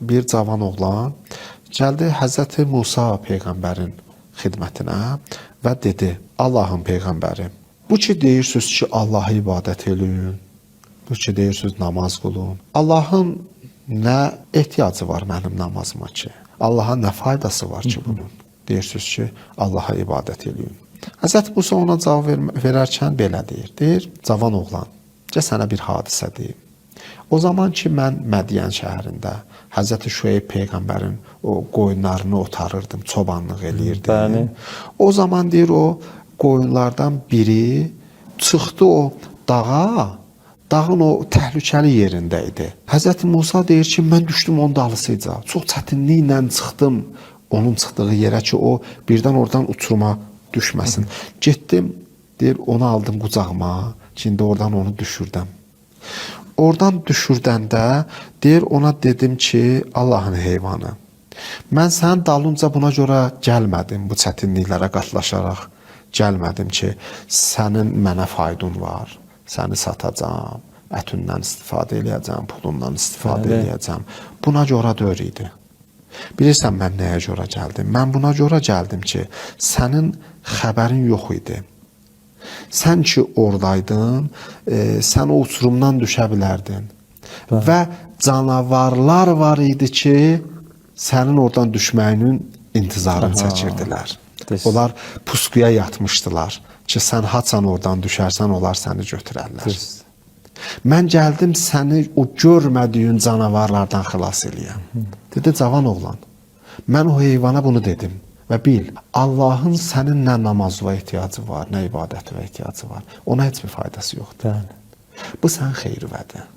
bir cavan oğlan gəldi Həzrəti Musa peyğəmbərin xidmətinə və dedi: "Allahın peyğəmbəri, bu ki deyirsiniz ki, Allaha ibadət eləyin, bu ki deyirsiniz namaz qılın. Allahın nə ehtiyacı var mənim namazıma ki? Allaha nə faydası var ki bunun? Deyirsiniz ki, Allaha ibadət eləyin." Həzrəti Musa ona cavab verərkən belə deyir. Deyir: "Cavan oğlan, gəl sənə bir hadisə deyim. O zaman ki mən Mədiyən şəhərində Həzrəti Şüeyb peyğəmbərin o qoyunlarını otarırdım, çobanlıq eləyirdim. Bəli. O zaman deyir o qoyunlardan biri çıxdı o dağa, dağın o təhlükəli yerində idi. Həzrəti Musa deyir ki, mən düşdüm onun dalısıca. Çox çətinliklə çıxdım onun çıxdığı yerə ki, o birdən oradan uçuruma düşməsin. Getdim, deyir, onu aldım qucağıma, ki, indi oradan onu düşürdəm. Oradan düşürdəndə deyir ona dedim ki, Allahın heyvanı. Mən sənin dalınca buna görə gəlmədim, bu çətinliklərə qatlaşaraq gəlmədim ki, sənin mənə faydun var, səni satacağam, ətindən istifadə eləyəcəm, pulundan istifadə eləyəcəm. Buna görə deyil idi. Bilirsən mən nəyə görə gəldim? Mən buna görə gəldim ki, sənin xəbərin yox idi. Sən ki oradaydın, sən o uçurumdan düşə bilərdin. Və canavarlar var idi ki, sənin oradan düşməyinin intizarını çəkirdilər. Düz. Onlar pusquya yatmışdılar ki, sən haçan oradan düşərsən, onlar səni götürərlər. Düz. Mən gəldim səni o görmədiyin canavarlardan xilas eləyəm. Dedi cavan oğlan. Mən o heyvana bunu dedim və bil, Allahın sənin nə namazına ehtiyacı var, nə ibadətinə ehtiyacı var. Ona heç bir faydası yoxdur. Bəli. Bu sənin xeyirvədir.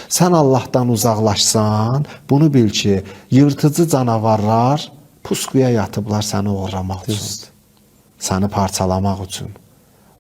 Sən Allahdan uzaqlaşsan, bunu bil ki, yırtıcı canavarlar pusquya yatıblar səni oğurlamaq üçün. Səni parçalamaq üçün.